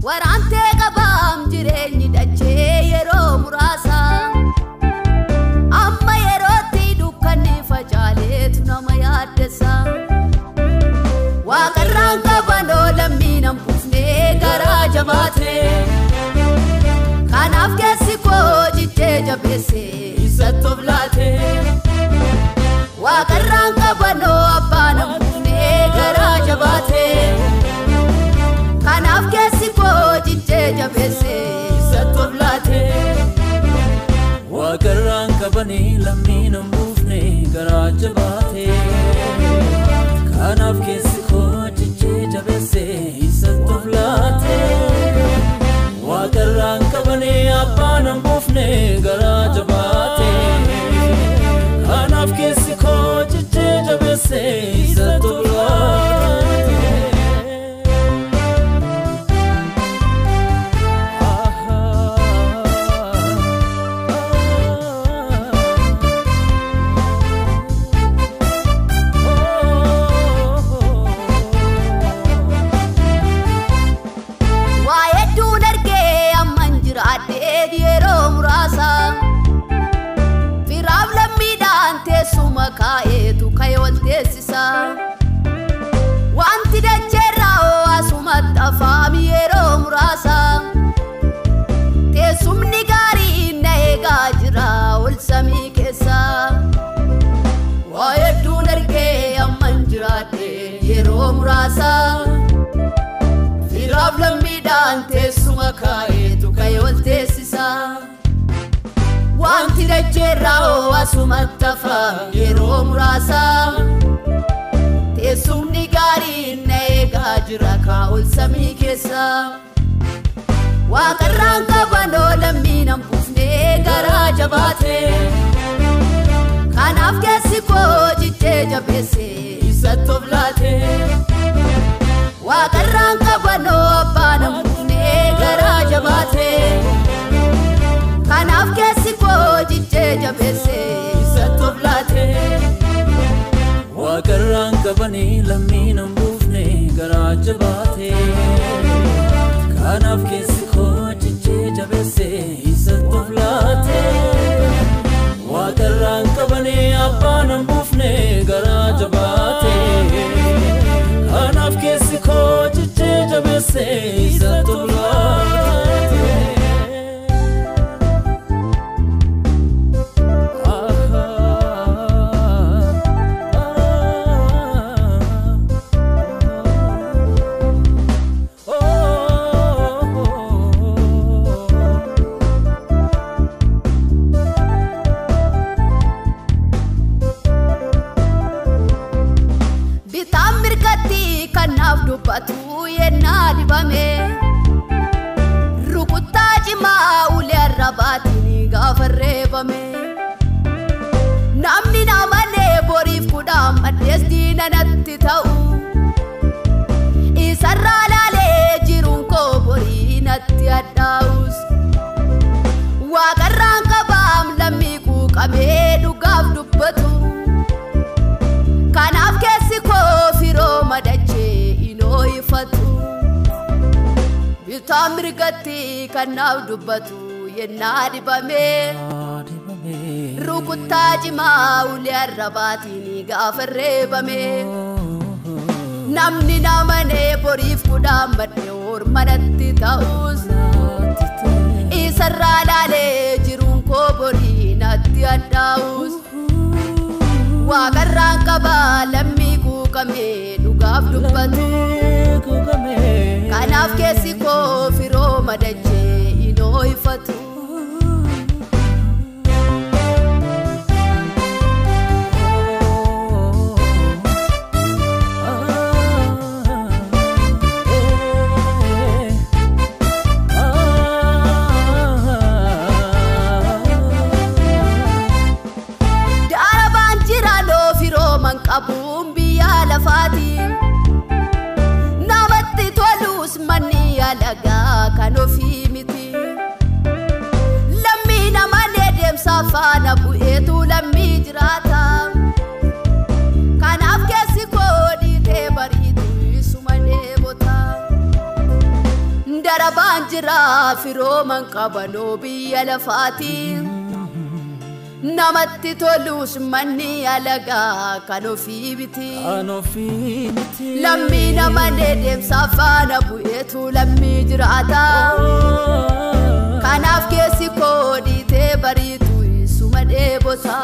Waraantee qabaam jireenyi dachee yeroo muraasa. Amma yerootti dukkanni facaaleetu nama yaaddessa. Waaqarraan qabanoo lammiin hanbuufnee garaa jabaate. Kanaaf keessi koo cichee jabeesse isatti of laate. Waaqarraan qabanoo abbaan hanbuufnee garaa jabaate. Kanaaf keessi koo cichee jabeesse isatti of laate. Waaqarraan qabanii lammiin hanbuufne garaa jabaate. Kanaaf keessi koo cichee jabeesse isatti of laate. Waaqarraan qabanii abbaan hanbuufne garaa jabaate. Kanaaf keessi koo cichee jabeesse isatti of laate. Waa hedduun argee amman jiraadhee yeroo muraasa. Firaaf lammiidhaan teessuma kaa'eetu ka'ee wal teessisa. Wanti dacheerraa hoo asumatti afaami yeroo muraasa. Teessumni gaariin na eegaa jira ol samii keessa. Waa hedduun argee amman jiraadhee yeroo muraasa. Firaaf lammiidhaan teessuma kaa'eetu ka'ee wal teessisa. Wanti dacheerraa hoo asumatti hafa yeroo muraasa. Teessumni gaariin na eegaa jira kaa ol samii keessa. Waaqarraan qabanoo lammiin hanbuufnee garaa jabaate. Kanaaf keessi koo cichee jabeesse isatti of laate. Waaqarraan qabanoo abbaan hanbuufnee garaa jabaate. Kanaaf keessi koo cichee jabeesse isatti of laate. Waaqarraan qabanii lammiin hanbuufne garaa jabaate. Kanaaf keessi koo cichee jabeesse isatti of laate. Waaqarraan qabanii abbaan hanbuufne garaa jabaate. Kanaaf keessi koo cichee jabeesse isatti of laate. Bitaan mirgatti kanaaf dubbatu yennaa dibame. Rukuttaa cimaa ulee arrabaatiin gaafa reebame. Namni namalee boriif kudhaan maddees diina natti ta'u. Isarraa laalee jiruun koo borii natti hadhaa'us. Waaqarraan qabaam lammii quuqamee dhugaaf dubbatu. Kanaaf keessi koo firoo madachee inoo ifatu. Bitaan mirgatti kanaaf dubbatu yennaa dibame. Rukuttaa cimaa ulee arrabaatiin gaafa reebame. Namni namanee boriif kudhaan badde ormanatti ta'us. Isarraa laalee jiruun koo borii natti hadhaa'us. Waaqarraan qabaa lammii quuqamee dhugaaf dubbatu. Kanaaf keessi koo firoo madachee inoo ifatu. Darabaan jiraanoo firooman qabuun biyya lafaati. Namatti tolus manni alagaa kan ofii miti. Lammii namalee deemsa faana bu'eetu lammii jiraata. Kanaaf keessi koo dhiitee bariitu isuma dheebota. Arabaan jira firooman qabanoo biyya lafaati. Namatti tolus manni alagaa kan ofii miti. Kan ofii miti. Lammii nama deemsa faana bu'eetu lammii jiraata. Kanaaf keessi koo dhiitee bariitu isuma dheebota.